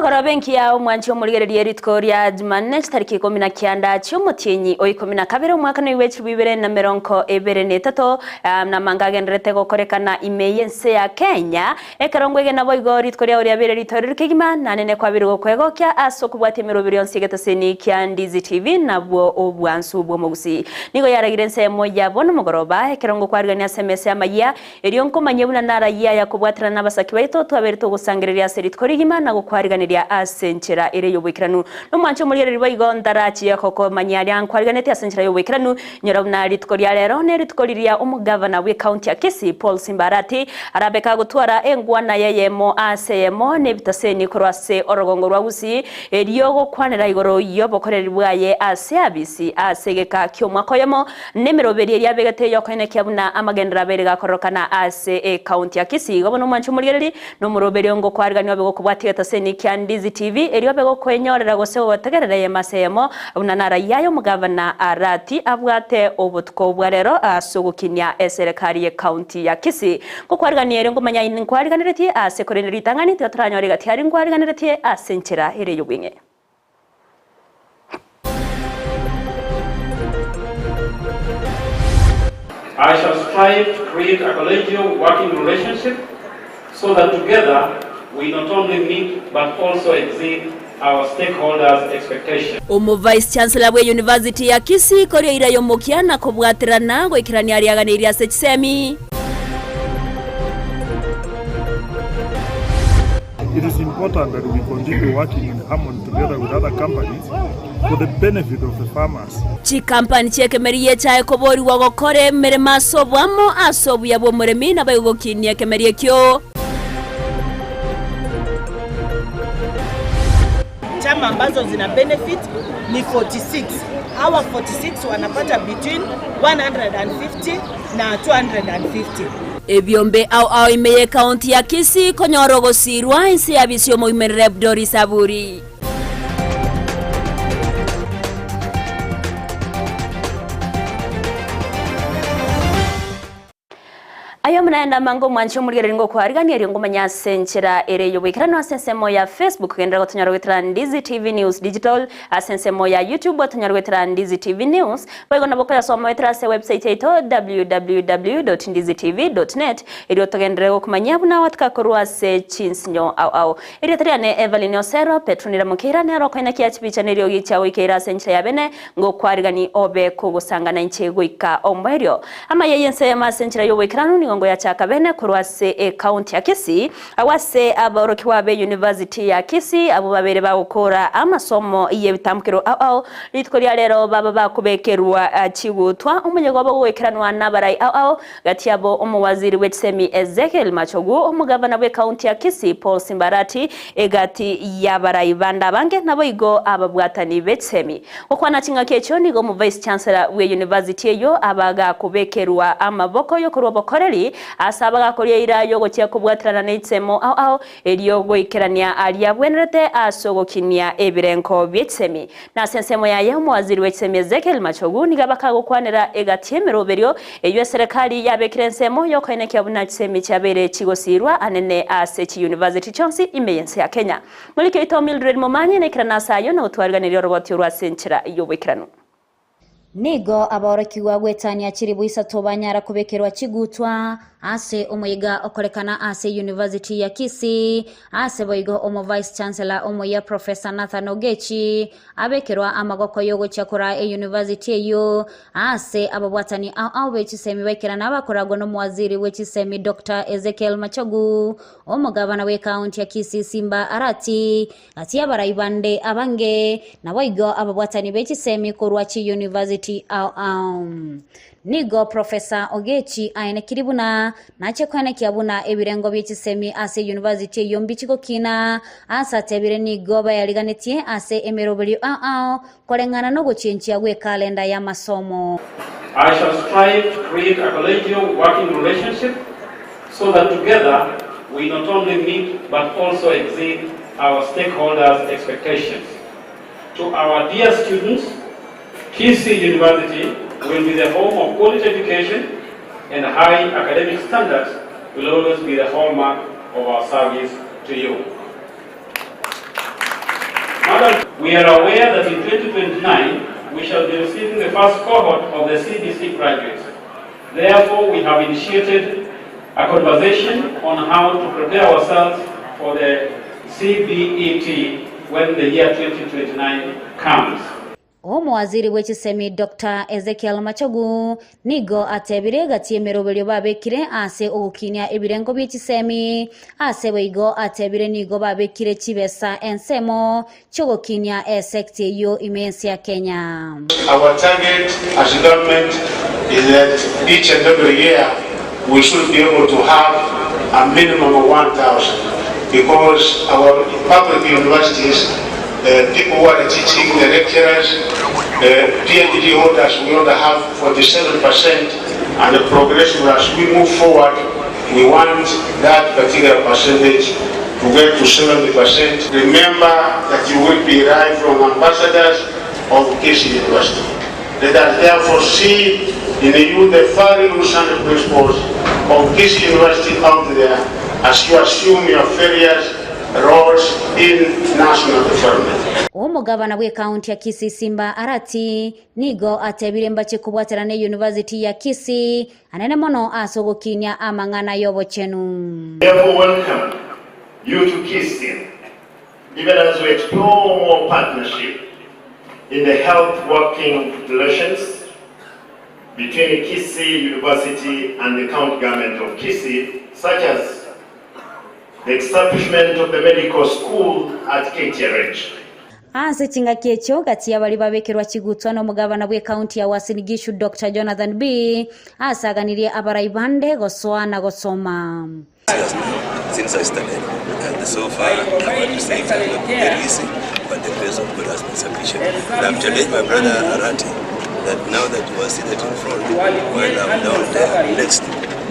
Emegoroba engiya omwanchi omorigereria rituko ria Jumanne chitariki ikomi na kianda chi'omotienyi o ikomi na kabere omwaka noigo echilifu ibere na merongo ebere na etato namanga agendererete gokorekana ime y'ense ya Kenya ekero ngwegena boigo rituko riao riabeire ritoereru kegima nanene kwabeire gokwegokia ase okobwatia emeroberi yonsi y'egeteseni kia Ndizi TV nabwo obwansu bw'omogusii nigo yaragire ensemo yabo nomogoroba ekero ngokwarigania ase emesa y'amayia Erio nkomanye buna narayie aya kobwaterana nabasaki baito, twabeire togosangereria ase rituko rigima na gokwariganeria ase enchera ere y'oboikeranu. Nomwanche omorigereria boigo ntarachie gokomanyia aria nkwariganetie ase enchera y'oboikeranu. Nyora buna rituko ria rero nerituko riria omogavana bw'ecounty ya Kisii Paul Simba Arati arabe kagotwara engwana y'eyemo ase eyemo nebitaseni korwa ase orogongo rwa Gusii erio gokwanera igoro y'obokoreri bwaye ase abisi ase egeka ki'omwaka oyomo Nemeroberi eria abegete y'okoenekia buna amagenderero abeire gakororokana ase ecounty ya Kisii. Igo bono omwanche omorigereri, nomoroberi ongo kwariganio obe gokobwatia egetaseni kia Ndizi TV, erio obe gokoenyorera gose gogotegerera eyemo ase eyemo buna narayia aye omogavana Arati abwate obotuko bwa rero ase ogokinia eserekari ye county ya Kisii. Ngokwarigania erio ngomanya inkwariganeretie ase korende ritang'ani tiga toranyore gati aria nkwariganeretie ase enchera ere y'obweng'e. I shall strive to create a collegial working relationship so that together we not only meet but also exceed our stakeholders' expectations. Omo Vice Chancellor bwe University ya Kisii koria eira y'omokia na kobwaterana goikerania ariaganeirie ase chisemi. It is important that we continue working in harmony together with other companies for the benefit of the farmers. Chikampani chi'ekemeri gi'echae koborigwa gokora emeremo ase oboamo ase obuya bw'omoremi naboigo gokinia ekemeri ekio. Chama ambazo zina benefit ni 46. Hawa 46 wanapata between 150 na 250. Ebiombe ao ao ime y'ecounty ya Kisii konyora ogosiirwa inse ya bisi y'omoimerere Doris Aburi. Aye omonene amange omwanche omorigereria ngokwarigania erio ngomanye ase enchera ere y'oboikeranu ase ensemo ya Facebook genderera gotonyora goetera Ndizi TV News Digital ase ensemo ya YouTube otonyore goetera Ndizi TV News Boigo nabo okoyasoma goetera ase website yaito www.ndizitv.net erio togenderere gokomanyia buna gwatuka korwa ase chinsinyo ao ao. Erieta riane Evelyn Osero, Petronila Mokeira nere okoenekia chibicha na eriogi chia goikeira ase enchera ya bene ngokwarigani obe kogosangana inche goika omoerio. Amaya y'ense eyemo ase enchera y'oboikeranu nigo ngoyachaka bene korwa ase ecounty ya Kisii Agwo ase aborokigwa be University ya Kisii abwo babeire bagokora amasomo y'ebitambukero ao ao, rituko ria rero baba bakobekerwa chigutwa omoyega obo goikeranwa nabarai ao ao, gati yabo omowaziri bw'echisemi Ezekiel Machogu, omogavana bw'ecounty ya Kisii Paul Simbarati, egati y'abarai bande abange naboigo ababwatani b'echisemi. Gokwana ching'aki echio nigo omo Vice Chancellor bwe University eyio aba gakobekerwa amaboko yokorwa obokoreri Ase abagakoria eira y'ogochia kobwaterana nechisemo ao ao, erio goikerania aria abwenerete ase ogokinia ebirenko bie chisemi. Na ase ensemo yaye omowaziri bwe chisemi Ezekiel Machogu nigo abakagokwanera egati y'emeroberio eyio eserekari yabekire ensemo y'okoenekia buna chisemi chiabeire chigosiirwa anene ase chiyunivasiti chionsi ime y'ense ya Kenya. Morike oito Mildred Momanyi naikerane ase ayio na gotwariganeria oroboti orwo ase enchera y'oboikeranu. Nigo aborokigwa goetania chilifu isato banyara kobekerwa chigutwa ase omoyega okorekana ase University ya Kisii, ase boigo omo Vice Chancellor omoyia Professor Nathan Ogechi abekerwa amagoko yogochia koraa euniversity eyio ase ababwatani ao ao be chisemi baikerana abakoragwa nomowaziri bwe chisemi Doctor Ezekiel Machogu, omogabana bwe county ya Kisii Simba Arati Gati y'abarai bande abange, naboigo ababwatani be chisemi korwa chiyunivasiti ao ao. Nigo Professor Ogechi aenekiri buna nache koenekia buna ebirengo bie chisemi ase eyunivasiti eyio mbichi gokina, ase atebire nigo bayariganetie ase emeroberio ao ao koreng'ana nogochenchia gw'ekalenda y'amasomo. I shall strive to create a collegial working relationship so that together we not only meet but also exceed our stakeholders' expectations. To our dear students, Kisii University will be the home of quality education and high academic standards will always be the hallmark of our service to you. Madam, we are aware that in 2029 we shall be receiving the first cohort of the CBC graduates. Therefore, we have initiated a conversation on how to prepare ourselves for the CBET when the year 2029 comes. Omowaziri bw'echisemi Doctor Ezekiel Machogu nigo atebire egati y'emeroberio babekire ase ogokinia ebirengo bie chisemi, ase boigo atebire nigo babekire chibesa ensemo chi'ogokinia esecti eyio ime y'ense ya Kenya. Our target as government is that each and every year we should be able to have a minimum of 1,000 because our public universities, the people who are teaching, the lecturers, the PhD holders, we only have 47% and the progression as we move forward, we want that particular percentage to get to 70%. Remember that you will be lifelong ambassadors of Kisii University. Let us therefore see in you the values and principles of Kisii University out there as you assume your various roles in national development. Omogabana bw'ekaunti ya Kisii Simba Arati nigo atebire mbache kobwaterana ne University ya Kisii anene mono ase ogokinia amang'ana y'obochenu. Therefore welcome you to Kisii, even as we explore more partnership in the health working relations between Kisii University and the county government of Kisii, such as the establishment of the medical school at KTRH. Ase chingaki echio gati y'abaria babekerwa chigutwa nomogabana bw'ekaunti ya Uasin Gishu Doctor Jonathan Bii asaganirie abarai bande gosoa na gosoma. Years now since I started, and so far I want to say it has not been very easy, but the grace of God has been sufficient. And I've challenged my brother Arati that now that you are seated in front, while I'm down there next,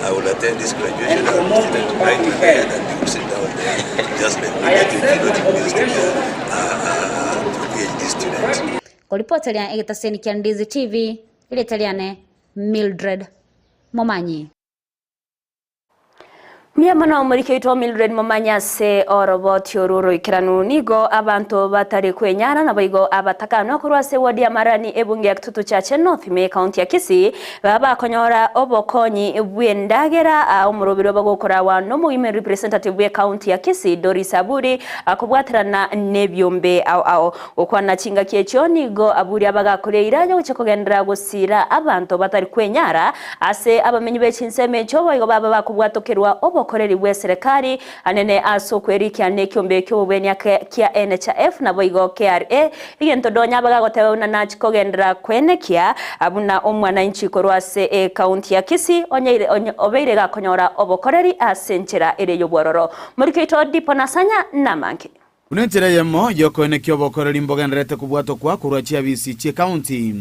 I will attend this graduation. I will be seated right there, and you will sit down there. Just like we get it, what it means to be a PhD student. Koripoteria egetaseni kia Ndizi TV, erieta riane Mildred Momanyi. Mbuya mono omoriki oito Mildred Momanyi ase oroboti oru oroikeranu. Nigo abanto batari kwenyara naboigo abatakanwa korwa ase eward ya Marani ebunge ya Kitutu Chache North ime ekaunti ya Kisii baba bakonyora obokonyi bw'endagera omoroberi obo gokorawa nomogima representative bw'ekaunti ya Kisii Doris Aburi akobwaterana nebiombe ao ao. Gokwana chingaki echio nigo Aburi abagakoria eira yogochia kogenderera gosira abanto batari kwenyara ase abamenyi be chinsemo echio boigo baba bakobwatokerwa obokoreri bw'eserekari anene ase okwerikia nekiombe ki'obobwenia kia NHIF naboigo KRA egento donya abagagoteba buna nachi kogenderera kwenekia buna omwananchi korwa ase ekaunti ya Kisii onyeire obeire gakonyora obokoreri ase enchera ere y'obwororo. Morike oito Dipo Nasanya namange. Buna enchera eyemo y'okoenekia obokoreri mbogendererete kobwatokwa korwa chiabisi chi'ekaunti.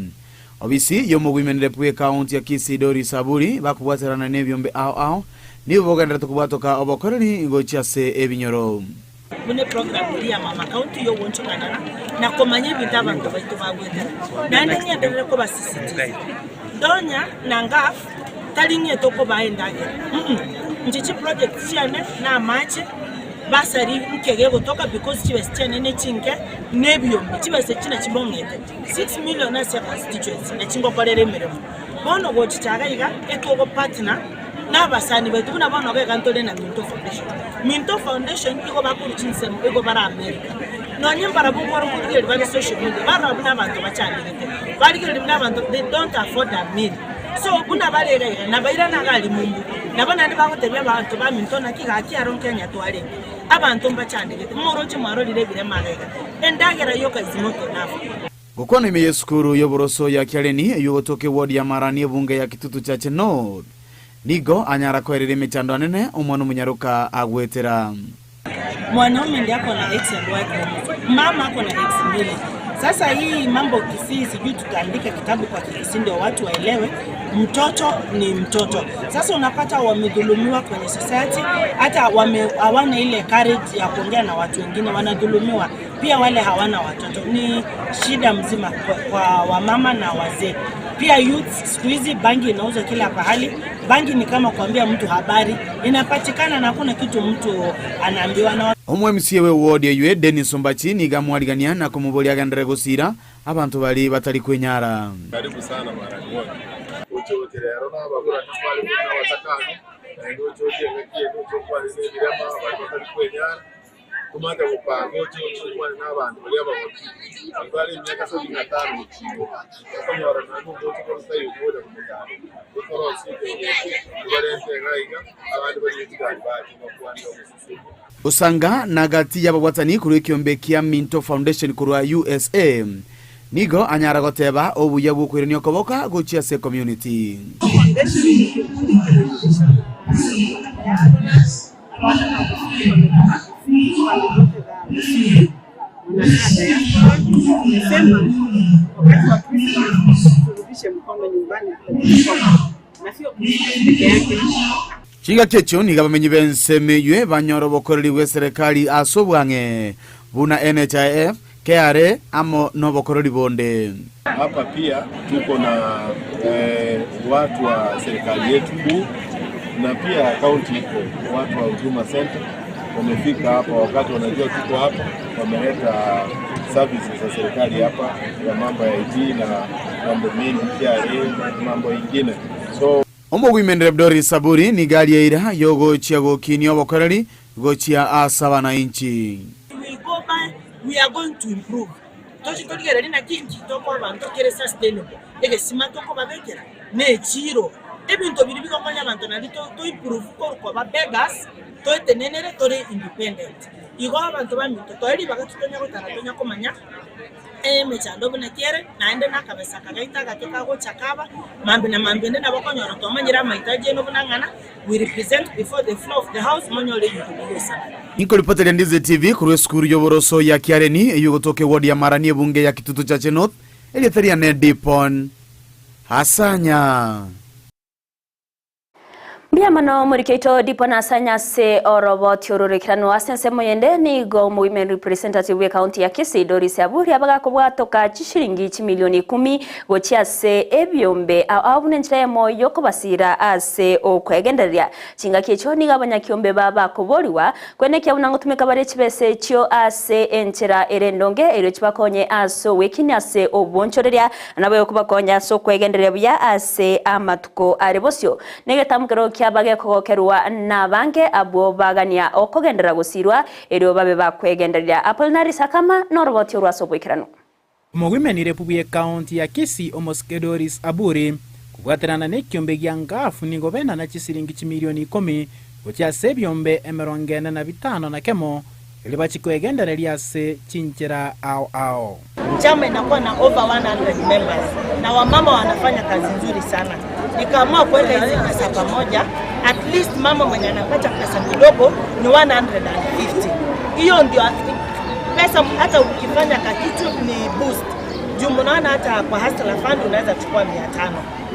Obisi y'omoguimenere bw'ekaunti ya Kisii Doris Aburi bakobwaterana n'ebiombe ao ao nigo bogendererete kobwatoka obokoreri gochia ase ebinyoro. Buna eprogram eria ya Mama County y'ogoonchokanana na komanya ebinto abanto baito bagwetera. Naende ng'enderere kobasisitiza, ndonya na ngaf tari ng'ete okobaa endagera, mm inche chiproject chiane na amache, Bursary nke gegotoka because chibesa chiane ne chinke ne ebiombe, chibesa echi nachi bong'ete 6 million ase econstituency nachi ngokorera emeremo. Bono gochicha iga iga etogo partner na abasani baito buna bono iga iga ntore na Minto Foundation. Minto Foundation igo bakorwa chinsemo igo bare America. Nonye mbarabwo nkoro nkorigereria bare social media barora buna abanto bachandegete, barigereria buna abanto they don't afford a meal. So buna bare iga iga nabairane iga aria mumbu. Nabo naende bagotebia abanto baminto, Naki gaki aro Kenya twarenge, abanto mbachandegete, moroche mwarorire ebirema iga iga, endagera yoka is not enough. Gokwana ime y'esukuru y'oboroso ya Kiareni eyio gotoka eward ya Marani ebunge ya Kitutu Chache North, nigo anyara koereria emechando anene omwana omonyaroka agwetera. Mwanaume ndiye ako na X and Y chromosome. Mama ako na X mbili. Sasa hii mambo Kisii, sijui tutaandika kitabu kwa Kisii ndio watu waelewe, mtoto ni mtoto. Sasa unapata wamedhulumiwa kwenye society, hata wame hawana ile courage ya kuongea na watu wengine, wanadhulumiwa pia. Wale hawana watoto ni shida mzima kwa wamama na wazee. Pia youth siku hizi bangi inauzwa kila pahali. Bangi ni kama kuambia mtu habari, inapatikana na hakuna kitu mtu anaambiwa na Omo MCA we ward eywe Dennis Ombachi nigo amwarigania na komoboria agenderere gosira abanto baria batari kwenyara. Karibu sana Marani wote. Ochoche rero nabagura tware buna abatakano, naende ochoche engaki ende oche okwane na ebirema baria batari kwenyara, tomate gopanga oche oche okwane na abanto baria abagotu, baria bare emiaka sabini na tano gochia igoro, okonyora naende omoche korwa taiyo ogocha komotara, tokorosia ekeombe ekio, tobarente iga iga, abande barie chigari bache bakwane obosusu. Gosanga na gati y'ababwatani korwa ekiombe kia Minto Foundation korwa usa, nigo anyara goteba obuya bw'okoirania okoboka gochia ase ecommunity. Chingaki echio nigo abamenyi b'ensemo eyio banyora obokoreri bw'eserekari ase obwang'e, buna NHIF, KRA, amo nobokoreri bonde. Hapa pia tuko na eh, watu wa serikali yetu kuu na pia kaunti iko watu wa Huduma Center wamefika hapa wakati wanajua tuko hapa, wameleta services za serikali hapa ya mambo ya ID na mambo mengi KRA na mambo ingine so Omogwimendere Doris Saburi nigo aria eira y'ogochia gokinia obokoreri gochia ase abanainchi. We go by, we are going to improve. Tochi torigererie naki inki tokoa abanto kere sustainable, egesima tokobabekera, na echiiro. Ebinto biria bigokonya abanto nario to to improve korwa koba beggars, toetenenere tore independent. Igo abanto baminto toe ribaga titonya gotara tonya komanya emechando buna ki ere, naende na akabesa aka gaito agake kagocha kaba, mambia na mambia ende nabo okonyora twamanyire amahitaji aino buna ng'ana, we represent before the floor of the house, monyore ebinto bigoisana. Inkoripoteria Ndizi TV korwa esukuru y'oboroso ya Kiareni eyio egotoka eward ya Marani ebunge ya Kitutu Chache North, erieta riane Dipon Asanya. Mbuya mono omoriki oito Dipo Nasanya ase oroboti ororekeranu ase ensemo yende nigo omowomen representative bwe county ya Kisii Doris Aburi abagakobwatoka chishilingi chimilioni ikomi gochia ase ebiombe ao ao buna enchera eyemo yokobasira ase okwegendereria chingaki echio nigo abanyakiombe ba bakoborigwa kwenekia buna ngotumeka bare chibesa echio ase enchera ere endonge erio chibakonye ase ogwekinia ase obonchoreria Naboigo kobakonya ase okwegendereria buya ase amatuko are bosio. Negetamokero kiaba gekogokerwa nabange abwo bagania okogenderera gosirwa, erio babe bakwegendereria. Apolinari Sakama noroboti orwo ase oboikeranu. Omogwimeni repu bw'ekaunti ya Kisii Omosike Doris Aburi kobwaterana nekiombe gia Ngafu nigo benana chisiringi chimilioni ikomi gochia ase ebiombe emerongo ene na bitano na kemo Erio bachie kwegendereria ase chinchera ao ao. Chama inakuwa na over 100 members na wamama wanafanya kazi nzuri sana. Nikaamua kuweka hizi pesa pamoja, at least mama mwenye anapata pesa kidogo ni 150. Hiyo ndio pesa, hata ukifanya kakitu ni boost juu mnaona hata kwa Hustler Fund unaweza chukua 500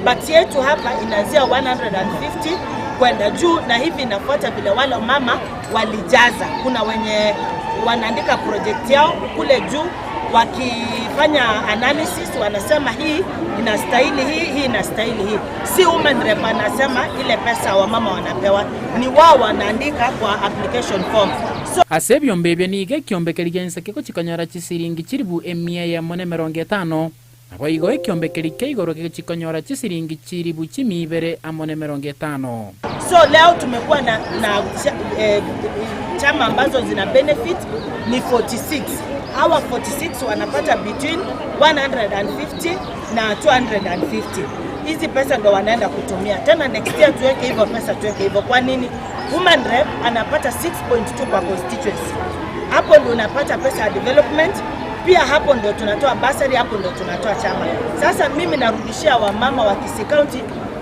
but yetu hapa inaanzia 150 kwenda juu, na hivi inafuata vile wale mama walijaza. Kuna wenye wanaandika project yao kule juu, wakifanya analysis wanasema hii inastahili hii, hii inastahili hii. Si women rep anasema ile pesa wamama wanapewa, ni wao wanaandika kwa application form. So, Ase ebiombe ebio nigo ekiombe keria gia inse kegochikonyora chisiringi chilifu emia eyemo na emerongo etano, Naboigo ekiombe keria kia igoro gegochikonyora chisiringi chilifu chimia ibere amo nemerongo etano. So leo tumekuwa na, na eh, chama ambazo zina benefit ni 46. Hawa 46 wanapata between 150 na 250. Hizi pesa ndo wanaenda kutumia tena next year, tuweke hivyo pesa, tuweke hivyo. Kwa nini? Woman rep anapata 6.2 kwa constituency, hapo ndo unapata pesa ya development pia hapo ndo tunatoa basari, hapo ndo tunatoa chama. Sasa mimi narudishia wamama wa Kisii County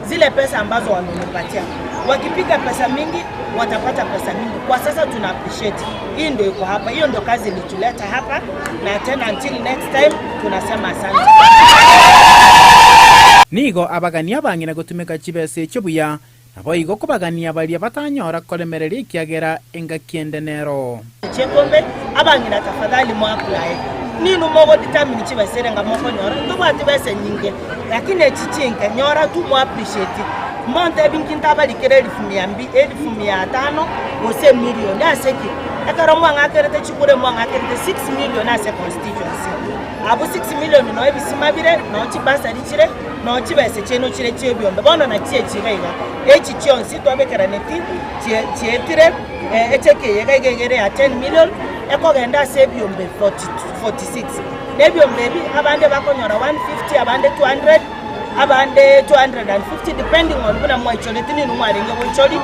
zile pesa ambazo wamenipatia. Wakipiga pesa mingi watapata pesa mingi. Kwa sasa tuna appreciate. Hii ndio iko hapa, hiyo ndio kazi ilituleta hapa, na tena until next time tunasema asante. Nigo abagania abang'ina gotumeka chibesa echio buya, Naboigo kobagania baria batanyora koremereria ekiagera engaki ende nero. Chekombe, abang'ina tafadhali mwa apply. Ninwe mogodetermine chibesa ere nga mokonyora, ntobwati besa enyinge, lakini echi chinke nyora tu mo appreciate. Montebi nki ntabarikere elifu mia mbi elifu mia tano gose emilion ase ki? Ekero mwang'akerete chikura emwang'akerete 6 million ase constituency. Abwo 6 million noo ebisima bire, noo chibasari chire, noo chibesa chiaino chire chiebiombe. Bono nachi echi iga iga, echi chionsi twabekeraneti chie chietire echeki eye iga iga iga ere ya 10 million, ekogenda ase ebiombe 46. Na ebiombe ebi abande bakonyora 150, abande 200, abande 250 depending on buna mwaichoreti ninwe mwarenge goichori,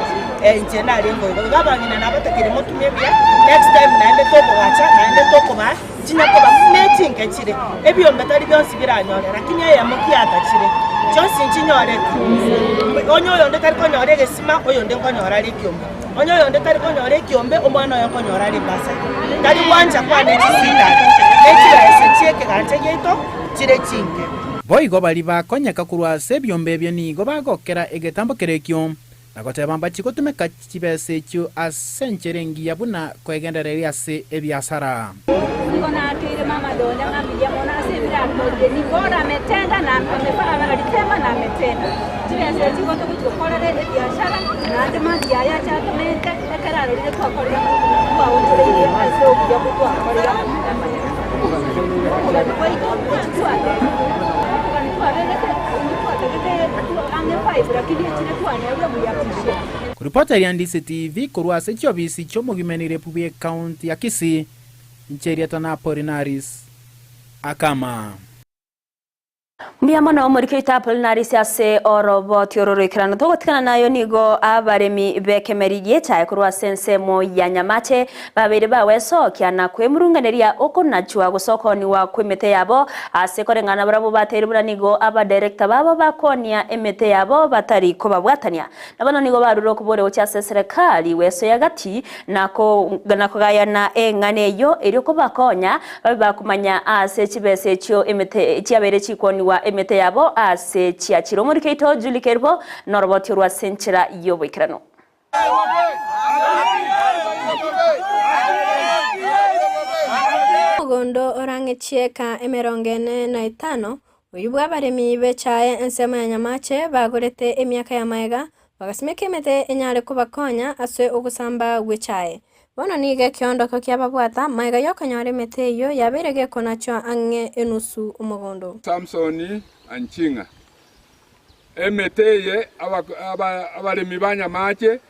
inche narenge igo. Igo abang'ina nabatakire motumie buya, next time naende tokogacha naende tokobaa chinyakoba buna echinke chire. Ebiombe tari bionsi biranyore lakini eyemo kiatachire, chionsi nchinyoreti. Onye oyonde tari konyora egesima, oyonde nkonyora are ekiombe. Onye oyonde tari konyora ekiombe, omwana oye okonyora are ebasari. Tari gwancha kwane chisindano, ne chibesa chi'ekegancha giaito chire chinke. Boigo baria bakonyeka korwa ase ebiombe ebio nigo bagokera egetambo kerekio, na goteba mbachie gotumeka chibesa echio ase enchera engiya buna kwegendereria ase ebiasara. Nigo naakeire mama Donya ng'a mbuya mono ase ebire akorire. Nigo orametenda na alitema na ametenda. Chibesa echi igo togochia gokorera ebiashara naende mambia aya ache atomente ekero arorire twakorire twaonchoreirie ase obuya bwo twakorire amang'ana amaya. Okogania gwaito echi twatebire, okogania twabegete oyio twatagete ang'e five lakini echire twanyorire we appreciate. Koripota eria Ndisi TV korwa ase chiobisi chi'omogimenire bw'ecounty ya Kisii, inche erieta na Apolinaris Akama. Mbuya mono omoriki oito Apolinaris ase oroboti oro roikeranu. Togotigana nayo nigo abaremi b'ekemeri gi'echae korwa ase ensemo ya Nyamache babeire bagwesokia na kwemurunganeria okonachwa gose okoonigwa kw'emete yabo ase koreng'ana barabwo bateire buna nigo abadirector babo bakoonia emete yabo batari kobabwatania. Na bono nigo barure okoboria gochia ase eserekari gwesoia gati na kogayana eng'ana eyio, erio kobakonya babe bakomanya aase chibesa echio emete chiabeire chikwonigwa emete yabo aase chiachire. Omoriki oito Julie Kerubo noroboti orwo ase enchera y'oboikeranu. Omogondo orang'e chieka emerongo ene na etano, Oyio bw'abaremi b'echaye ensemo ya nyamache bagorete emiaka ya magega, bagasimeka emete enyare kobakonya ase ogosamba gw'echaye. Bono nigo ekeondoko kiababwata magega y'okonyora emete eyio yabeire gekonachwa ang'e enusu omogondo. Samson Anchinga, Emete eye abaremi ba nyamache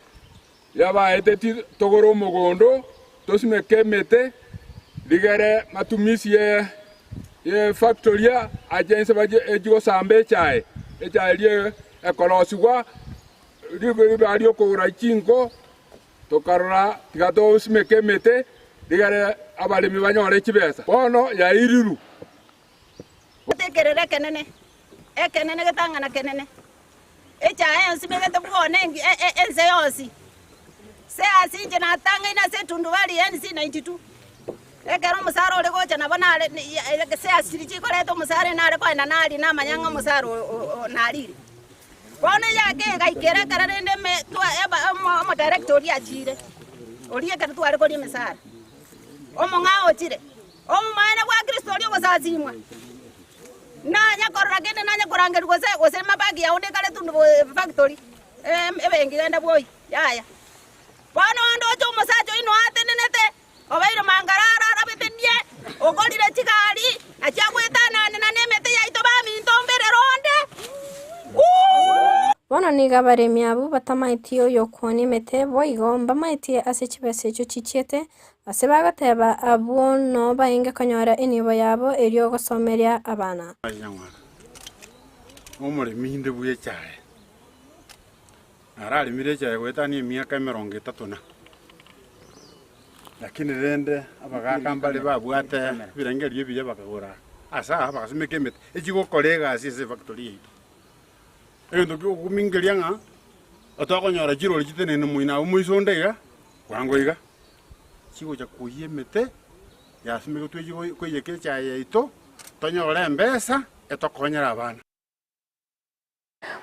yabaeteti togore omogondo, tosimeke emete, rigere matumisi ye factory ache inse bache echie gosamba echae, echae eria ekorosigwa ribaga riokogora chinko, tokarora tiga tosimeke emete rigere abaremi banyore chibesa. Bono yairirwe. Ekerero ekenene, ekenene getang'ana kenene. Echaye yonsi megete bwone ense yonsi. Se ase inche natang'aine ase etundubari ya NC 92. Ekero omosara ore gocha nabo nare se ase chiria chikoreta omosara nare kogenda naria namanya ng'a omosara narire. Bono eyake egaikera ekero rende omodirector oria achire, oria ekero tware koria emesara, omong'ao ochire, omomaene bwa Kristo oria ogosasimwa. Nanya korora kende nanye korangerigwa gose gose emabagi yao nekare tundu factory ebenki genda bwoyi yaya. Bono onde oche omosacha oino atenenete obeire mangarara arabete nie ogorire chigari nachio agoetananera nemete yaito baminto mberere onde ooh. Bono nigo abaremi abwo batamaeti oyokwonia emete, boigo mbamaetie ase chibesa echio chichiete, Ase bagoteba abwo noo baenge konyora enibo yabo erio gosomeria abana. Nyang'wana, Omoremi inde bw'echae, nararemire echae goetania emiaka emerongo etato na. Lakini rende abagaka mbare babwate ebirengererio ebiya bakagora ase aa bagasimeka emete echigokora egasi ase efactory yaito. Egento kiogokumingeria ng'a otokonyora chirori chitenene moino abwo moiso onde iga, bwango iga. Chigocha koyia emete yasimegetwe echi koiyeka echae yaito, tonyore embesa etokonyere abana.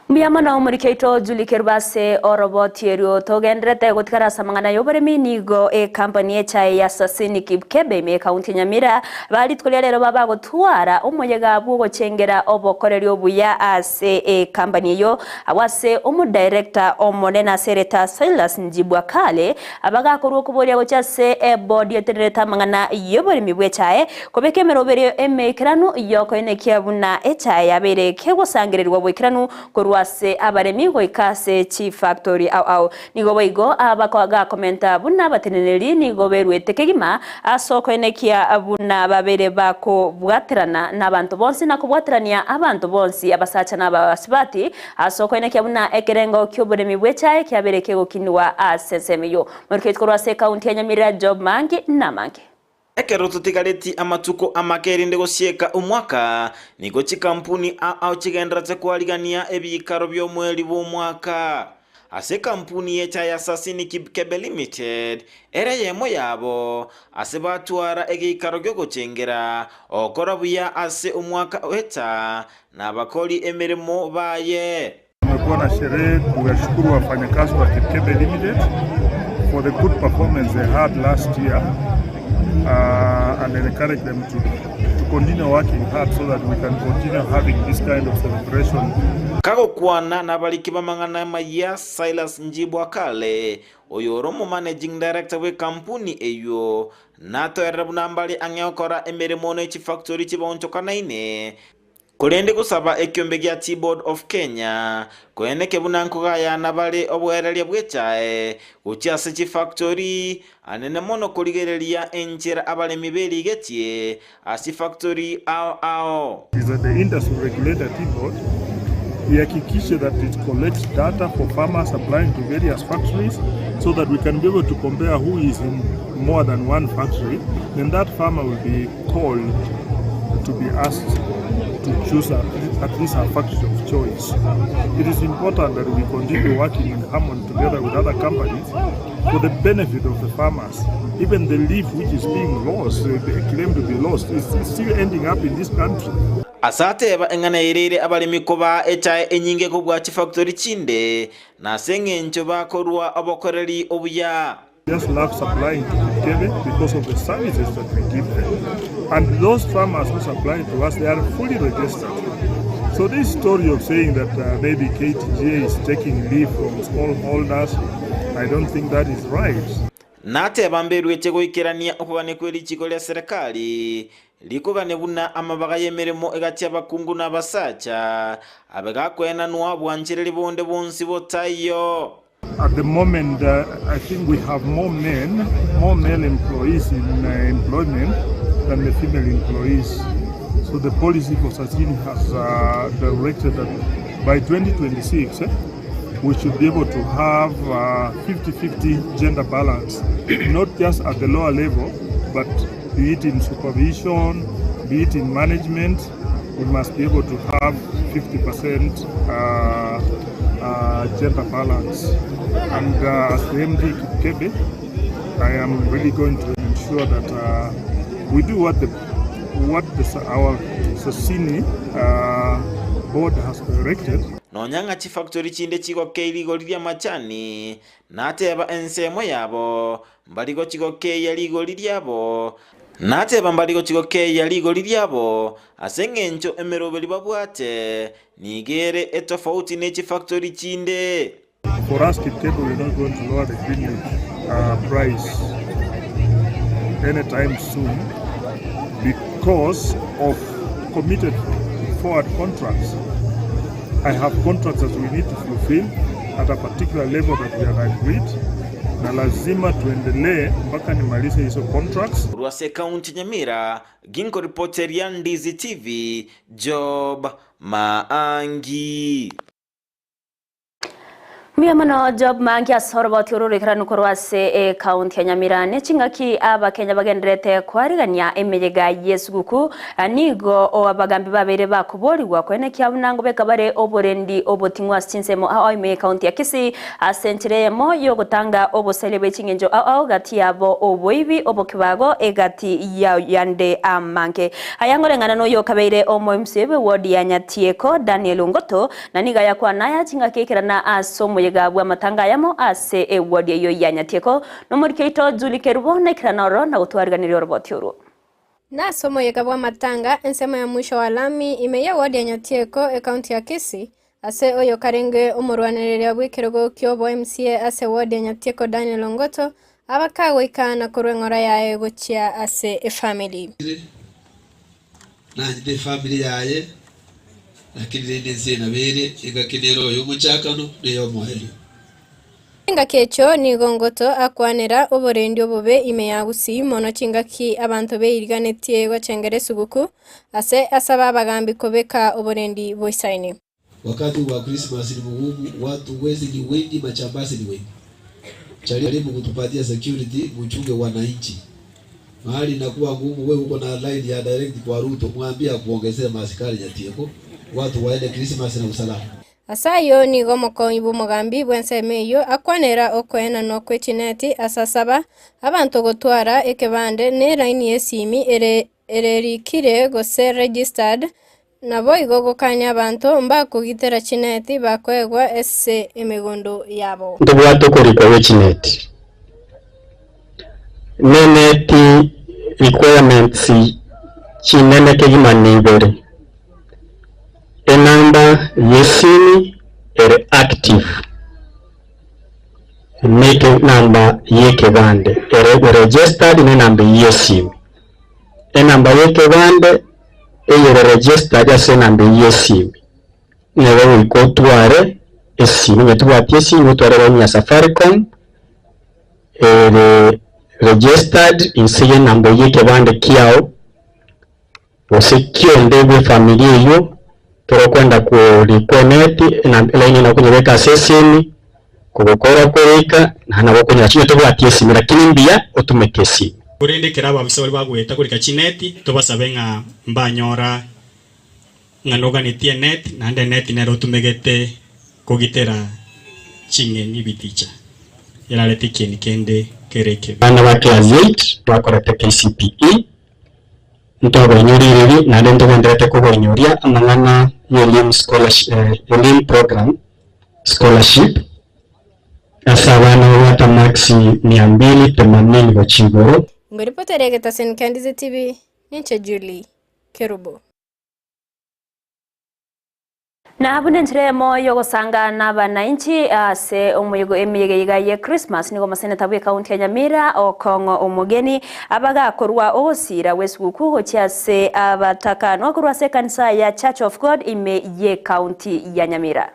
Mbuya mono omoriki oito Julie Kerubo ase oroboti erio togenderete gotigara ase amang'ana y'oboremi nigo ecompany echae ya Sasini Kipkebe ime ekaunti ya Nyamira ba rituko ria rero babagotwara omoyega bw'ogochengera obokoreri obuya ase ecompany eyio abwo ase omodirector omonene ase ereta Silas Njibwa Kale abagakorwa okoboria gochia ase ebodi etenerete amang'ana y'oboremi bw'echae Kobeka emeroberio emeikeranu y'okoenekia buna echae yabeire kegosangererigwa boikeranu korwa ase abaremi goika ase chifactori ao ao. Nigo boigo abagakomenta buna abateneneri nigo beruete kegima ase okoenekia buna babeire bakobwaterana nabanto bonsi na kobwaterania abanto bonsi abasacha na abasubati ase okoenekia buna ekerengo ki'oboremi bw'echae kiabeire kegokinigwa ase ensemo eyio. Moriketi korwa ase ekaunti ya Nyamira Job Mangi namange. Ekero totigareti amatuko amake erinde gosieka omwaka, nigo chikampuni ao chigendererete koarigania ebiikaro bi'omweri bw'omwaka. Ase ekampuni y'echae ya Sasini Kipkebe Limited ere eyemo yabo, ase batwara egeikaro gi'ogochengera ogokora buya ase omwaka oeta nabakori emeremo baye. Tumekuwa na sherehe kuwashukuru wafanyakazi wa Kipkebe Limited for the good performance they had last year uh, and encourage them to, to continue working hard so that we can continue having this kind of celebration. Kagokwana nabariki b'amang'ana amayia, Silas Njibwa Kale, oyore omomanaging director bw'ekampuni eyio, natoerere buna mbare ang'e gokora emeremo ne chifactori chibaonchokanaine, Korende gosaba ekiombe gia Tea Board of Kenya koeneke buna nkogayana bare oboereria bw'echae gochia ase chifactori anene mono korigereria enchera abaremi berigetie ase chifactori ao ao. Is that the industry regulator Tea Board ihakikishe that it collects data for farmers supplying to various factories so that we can be able to compare who is in more than one factory, then that farmer will be called to be asked to choose a, at least a factory of choice. It is important that we continue working in harmony together with other companies for the benefit of the farmers. Even the leaf which is being lost, they claim to be lost, is still ending up in this country. Ase ateba eng'ana eirire abaremi kobaa echae enyinge kobua chifactori chinde, na ase engencho bakorua obokoreri obuya. Just love supplying to Kipkebe because of the services that we give them. And those farmers who supply to us, they are fully registered. So this story of saying that uh, maybe KTGA is taking leave from smallholders, I don't think that is right. Nateba mberueche goikerania okogania kwe richiko ria serikali, rikogania buna amabaga y'emeremo egati y'abakungu na abasacha, abe gakoenanwa bwanchereri bonde bonsi botaiyo. At the moment, uh, I think we have more men, more male employees in uh, employment than the female employees. So the policy for Sasini has uh, directed that by 2026, eh, we should be able to have 50-50 gender balance, not just at the lower level, but be it in supervision, be it in management, we must be able to have 50% gender balance. And as the MD Kipkebe, I am really going to ensure that we do what the what the, our Sasini board has directed. Nonya ng'a chifactori chinde chigokei rigori ri'amachani, nateba ensemo yabo, mbarigochi gokeia rigori riabo, nateba mbarigochi gokeia rigori riabo, ase engencho emeroberi babwate nigo ere etofauti ne chifactori chinde. For us Kipkebe we are not going to lower the green leaf uh, price anytime soon because of committed forward contracts. I have contracts that we need to fulfill at a particular level that we have agreed na lazima tuendelee mpaka nimalize hizo contracts. Korwa ase ekaunti Nyamira, ginkoripoteria Ndizi TV, Job Maangi. Mbuya mono Job Mangi ase oroboti oro oroikeranu korwa ase ekaunti ya Nyamira. Ne chingaki Abakenya bagendererete koarigania emeyega y'esuguku, nigo abagambi babeire bakoborigwa koenekia buna ngobeka bare oborendi oboting'u ase chinsemo ao ao ime y'ekaunti ya Kisii ase enchera eyemo y'ogotanga obosaria bwe ching'encho ao ao gati yabo oboibi, obokebago egati yande amange. Aya ngoreng'ana noyo okabeire omoMCA bw'ewodi ya Nyatieko Daniel Ongoto Na nigo ayakwana aya chingaki ekerana ase omoyega bw'amatanga ayamo ase ewodi eyio ya Nyatieko, nomoriki oito Julie Kerubo naikerana ororo na gotwariganiria oroboti orwo. Na ase omoyega bw'amatanga, ensemo ya mwisho wa lami, ime y'ewodi ya Nyatieko, ekaunti ya Kisii, ase oyo karenge omorwanereria bw'ekerogo ki'obo MCA ase ewodi ya Nyatieko Daniel Ongoto, abakagoika na korwa eng'ora yaye gochia ase efamiri. Nanchete efamiri yaye, lakini rende ense eye nabo ere, engaki nere oyo omochakano na ey'omoerio. Chingaki echio nigo Ngoto akwanera oborendi obobe ime ya Gusii mono chingaki abanto beiriganetie gochengera esuguku ase asaba abagambi kobeka oborendi boisaine. Wakati wa Christmas ni mugumu, watu wezi ni wengi, majambazi ni wengi. Jaribu kutupatia security, muchunge wananchi. Mahali inakuwa ngumu, wewe uko na line ya direct kwa Ruto, mwambie akuongezee maaskari Nyatieko, watu waende Christmas na usalama. Ase ayio nigo omokonyi bw'omogambi bw'ensemo eyio akwanera okoenanwa kwe chineti ase asaba abanto gotwara ekebande ne elaini y'esimi ere ererikire gose registered Naboigo gokania abanto mbakogitera chineti bakoegwa ase emegondo yabo. Ntobwate okorikwa gwe chineti. Neneti requirements chinene kegima nibere. Enamba yesimi ere active ne enamba yekebande ere registered ne enamba eyio yesimi. Enamba y'ekebande eyere registered ase enamba eyio y'esimi, nere goika otware esimi, onye tobwati esimi otware line ya Safaricom ere registered inse y'enamba eyio y'ekebande kiao, gose kionde bw'efamiri eyio, ekero okwenda korikwa eneti, elaini nabo okonyebeka ase esimi, kogokora korika, naende nabo okonyora chinye tobwati esimi lakini mbuya otumeke esimi. Korende ekero ababisa baria bagoeta korika chineti, tobasabe ng'a mbanyora ng'a noganetie eneti, naende eneti nero otumegete kogitera ching'eni biticha, erarete ekieni kende kere ekebe. Abana ba class 8 bakorete KCPE Ntobainyorie naende ntogendererete kobainyoria amang'ana y'Elimu Scholarship, Elimu Program Scholarship ase abana babwate amarks mia mbili themanini gochia igoro. Ngoripoteria Getasen Kendize TV, ninche Julie Kerubo. Na buna enchera eyemo y'ogosanga n'abanainchi ase omoyega emeyega iga ye Christmas nigo omoseneta bw'ekaunti ya Nyamira Okong'o Omogeni abagakorwa ogosiira gw'esuguku gochia ase abatakanwa korwa ase ekanisa ya Church of God ime y'ekaunti ya Nyamira.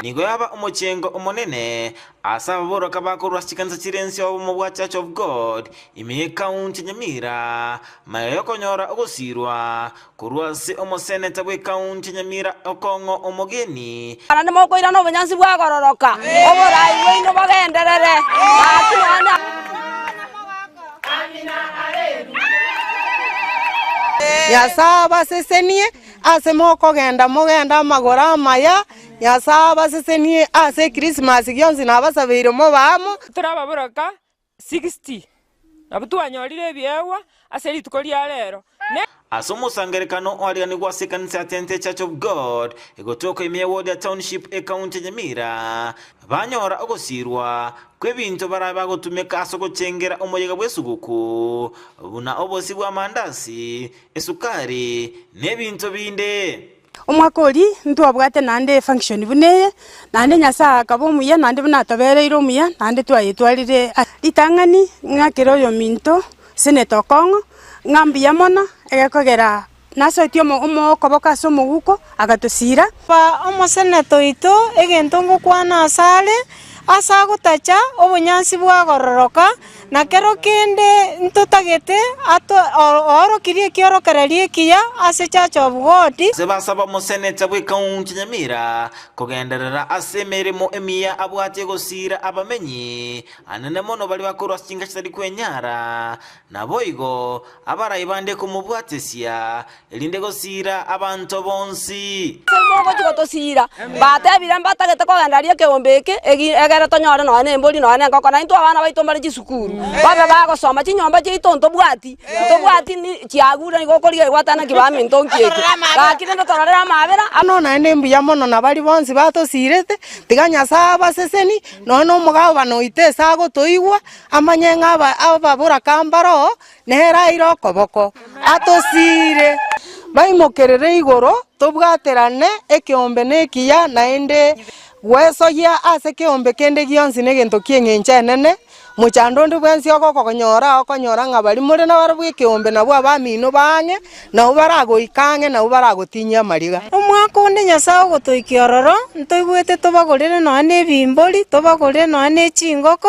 Nigo yaba omochengo omonene ase ababoroka bakorwa ase chikanisa chire inse y'obomo bwa Church of God ime y'ekaunti ya Nyamira, magega y'okonyora ogosiirwa korwa ase omoseneta bw'ekaunti ya Nyamira Okong'o Omogeni. Naende mokoirana obonyansi bwagororoka, oboraai bwaino bogenderere. Gaki naende. Nyasae abasesenie ase mokogenda mogende amagoro amaya, Nyasae abasesenie ase Ekrisimasi gionsi nabasabeire mobe amo. Tore ababoroka 60, nabwo twanyorire ebiegwa ase rituko ria rero. Ne. Ase omosangererekano oariganigwe ase ekanisa ya Tente Church of God egotoka ime ya ward ya Township ekaunti ya Nyamira, banyora ogosiirwa kw'ebinto barabe bagotumeka ase ogochengera omoyega bw'esuguku buna obosie bw'amandasi, esukari, na ebinto binde. Omwaka oria ntwabwate naende efunction buna eye, naende Nyasaye akaba omuya naende buna atobereire omuya, naende twayetwarire ritang'ani ng'akere oyominto Senator Okong'o, ng'a mbuya mono, egekogera nasoetie omo omo okoboko ase omoguko agatosira. Omoseneto oito, egento ngokwana asare, Ase agotacha obonyansi bwagororoka, na kero kende ntotagete oorokirie ekiorokererio ekiya ase Church of God. Ase basaba omoseneta bw'ekaunti Nyamira kogenderera ase emeremo emiya abwate gosiira abamenyi anene mono baria bakorwa ase chinka chitari kwenyara, naboigo abarai bande komobwatesia erinde gosiira abanto bonsi. Mogochia gotosiira, batebire mbatagete kogenda aria ekeombe eke, egere tonyore nonya nembori nonya nenkoko, na intwe abana baito mbare chisukuru, babe bagosoma chinyomba chiaito ntobwati, ntobwati ni chiagure nigo okorigia igwata naki baminto nki eke. Gaki rende tororere amabera. Bono naende mbuya mono na baria bonsi batosiirete, tiga Nyasae abaseseni, nonya na omogabana oito ase agotoigwa, amanye ng'a aba ababoraka mbaroo, Nere aire okoboko, atosiire. Baimokerere igoro, tobwaterane ekeombe nekiya, naende gwesoyia ase keombe kende gionsi negento ki'engencho enene. Mochando onde bwensi ogokonyora, okonyora ng'a baria more nabarabwo ekeombe nabwo abamino baang'e, nabwo baragoika ang'e, nabwo baragotinyie amariga. Omwaka onde Nyasae ogotoikia ororo, ntoigwete tobagorere nonya nebimbori, tobagorere nonya ne chingoko,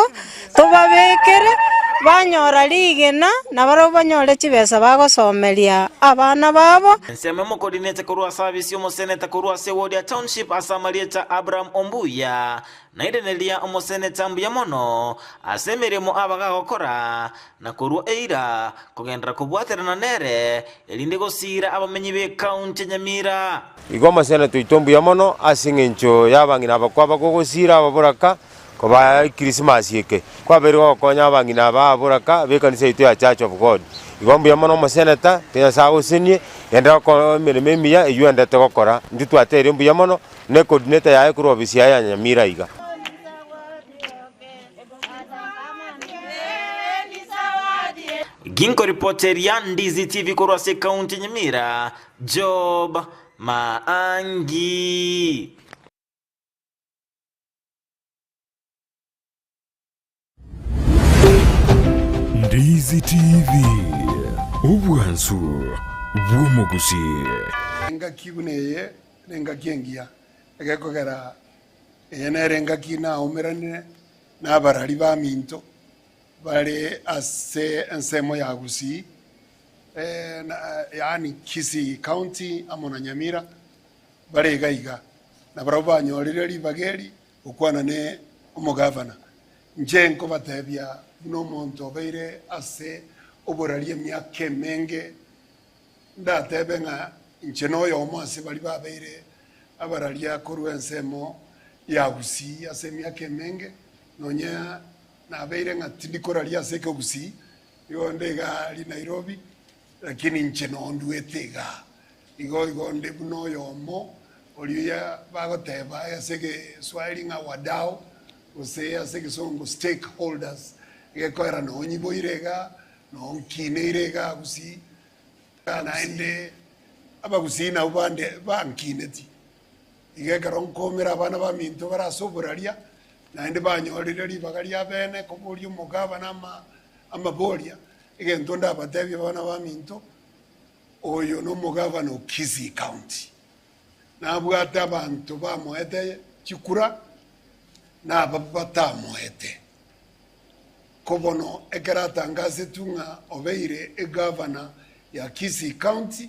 Tobabekere banyora rigena, na barabwo banyore chibesa bagosomeria abana babo. Ensemo emokoordinate korwa ase abisi y'omoseneta korwa ase eward ya Township ase amarieta Abraham Ombuya naireneria omoseneta mbuya mono ase emeremo abagagokora na korwa eira kogenderera kobwaterana nere erinde gosiira abamenyi b'ecounty ya Nyamira. Igo omoseneta oito mbuya mono ase eng'encho y'abang'ina abakwa bakogosiira ababoraka Kobaa Ekrisimasi eke, kwabeire gokonya abang'ina aba aboraka b'ekanisa yaito ya Church of God. Igo mbuya mono omoseneta, ke Nyasae agosenie, genderera gokora emeremo emiya eywo endete gokora. Intwe twateire mbuya mono, ne coordinator yaye korwa ofisi yaye ya Nyamira iga. Ginkoripoteria Ndizi TV korwa ase ekaunti ya Nyamira, Job Maangi. Ndizi TV, obwansu bw'omogusii. Engaki buna eye nengaki engiya, egekogera eye nere engaki naumeranire nabarari baminto bare ase ensemo ya Gusii, yaani Kisii County amo na Nyamira, bare iga iga, na barabwo banyorire ribaga eri gokwana ne omogavana. Inche nkobatebia buna omonto obeire ase oboraria emiaka emenge, ndatebe ng'a inche noyomo ase baria babeire abararia korwa ensemo ya Gusii ase emiaka emenge, nonya nabeire ng'a tindi koraria ase ekegusii, igo nde iga aria Nairobi, lakini inche nonduete igaa. Igo igo nde buna oyomo oria bagoteba ase egeswahili ng'a wadau, gose ase egesongo stakeholders, egekoera nonyiboire iga, nonkineire iga gusii, naende abagusii nabwo bande bankineti. Iga ekero nkomera abana baminto bare ase oboraria, naende banyorire ribaga ria bene koboria omogabana ama amaboria, egento ndabatebie abana baminto, Oyo nomogavana o Kisii County, nabwate abanto bamoete chikura na aba batamoete. Ko bono ekero atangasetwe ng'a obeire egavana ya Kisii County,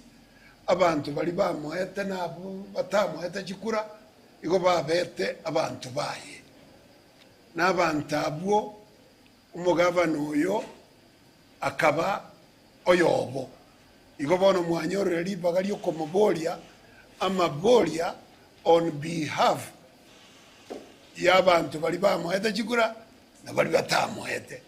abanto baria bamoete na abwo batamoete chikura igo babete abanto baye. Na abanto abwo omogavana oyo akaba oyobo. Igo bono mwanyorire ribaga ri'okomoboria amaboria on behalf y'abanto baria bamoete chikura na baria batamoete.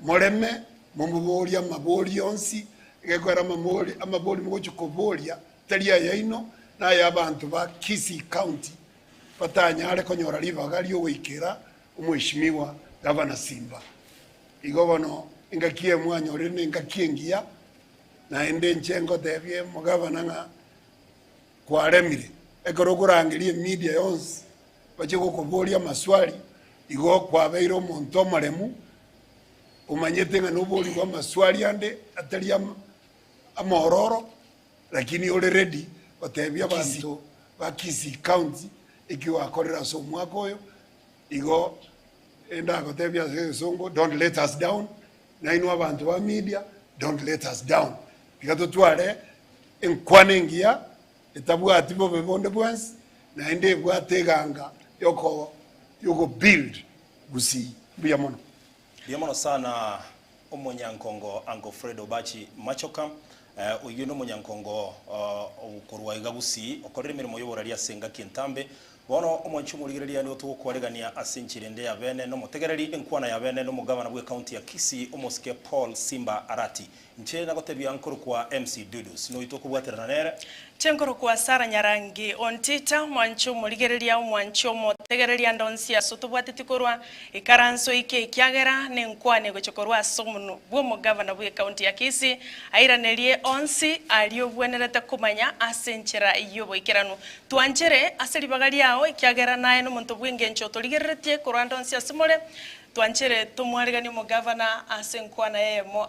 Moreme momoborie amaborio onsi, egekoera amamori amabori mogochia koboria tari ayaino, na ay'abanto ba Kisii County batanyare konyora ribaga ri'ogoikera Omweshimiwa Gavana Simba. Igo bono engaki eye mwanyorire nengaki engiya, naende inche ngotebie omogavana ng'a kwaremire. Ekero okorangeria emedia yonsi bache gokoboria amaswali, igo kwabeire omonto omoremu, omanyete ng'a noborigwe amaswali ande atari amaororo, lakini ore ready gotebia abanto ba Kisii County eki gwakorire ase omwaka oyo, igo. Endagotebia ase egesongo, don't let us down, nainwe abanto ba media, don't let us down. Tiga totware enkwana engiya etabwati bobe bonde bwensi, naende ebwate eganga yoko yoko build Gusii. Mbuya mono. Mbuya mono sana omonyankongo Uncle Fred Obachi Machoka. Oyio nomonyankongo okorwa iga Gusii okorire emeremo y'oborari ase engaki entambe. Bono omwanchi omorigereria nigo togokwaregania ase enchera ende ya bene nomotegereri enkwana ya bene nomogabana bw'ecounty ya Kisii omosike Paul Simba Arati. Inche nagotebia nkorokwa MC Dudus noito okobwaterana nere. Inche nkorokwa Sarah Nyarangi Ontita, omwanchi omorigereria, omwanchi omotegereria ande onsi ase otobwatetie korwa ikaranso ike ekiagera nenkwane egochia korwa ase omonwa bw'omogavana bw'ecounty ya Kisii airanerie onsi aria obwenerete komanya ase enchera y'oboikeranu. Twanchere ase ribaga riao ekiagera naye nomonto bw'engencho otorigereretie korwa ande onsi ase more, twanchere tomwareganie omogavana ase enkwana eyemo.